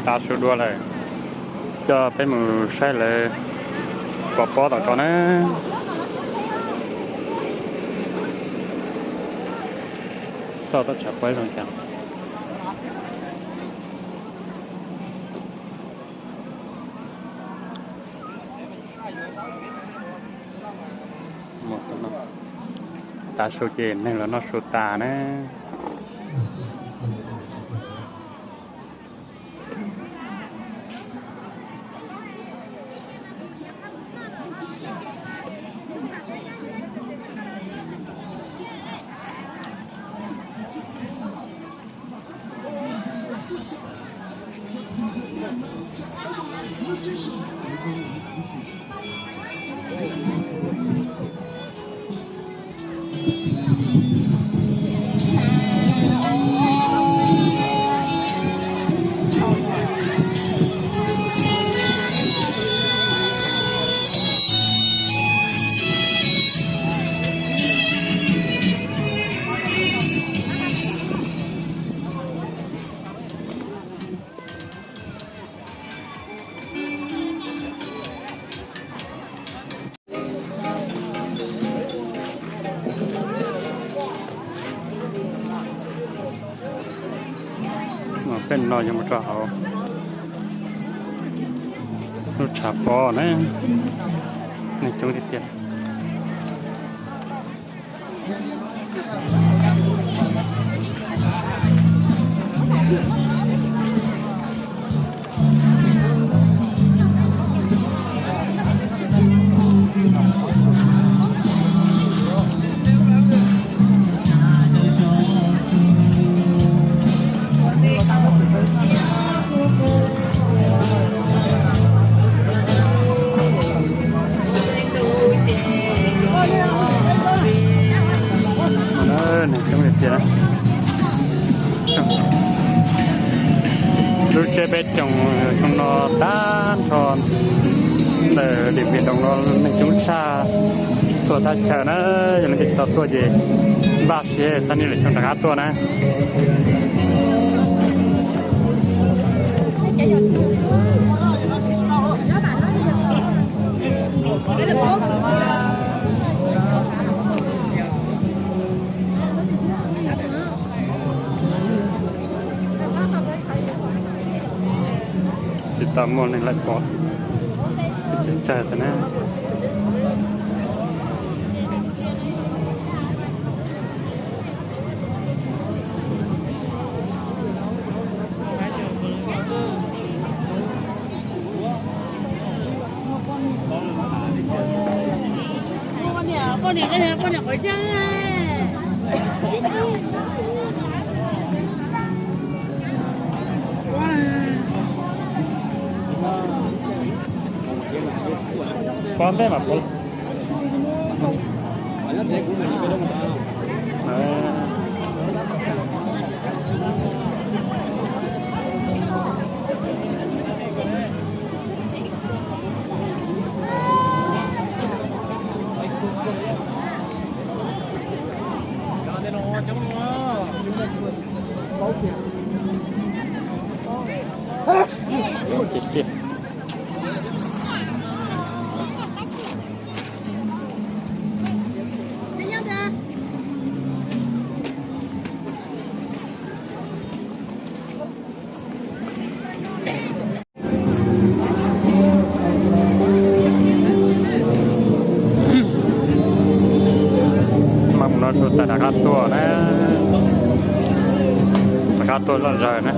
Tav su dua lawm, coj peb mus saib lawv pov pob tom ko na. Xauj toj tshav pob zoo cas. Tav su ces neeg los noj su tas na. Peb no yuav mus rau hauv lub tshav pob na, neeg coob tiag tiag. Neeg coob tiag tiag. Lub tsheb peb caug no tag nrho ntawm Điện Biên Đông no neeg coob tshaj txhua thaj chaw na. Yog leej twg tsis tau tuaj ces npaj siab xav li lawm xyoo rov qab tuaj na. Tsis tau muaj neeg lawm pom, tsawg xwb na. Pov ntej mas pov. Mas mus no tsuas tas rov qab tuaj na, rov qab tuaj zoj zaws na.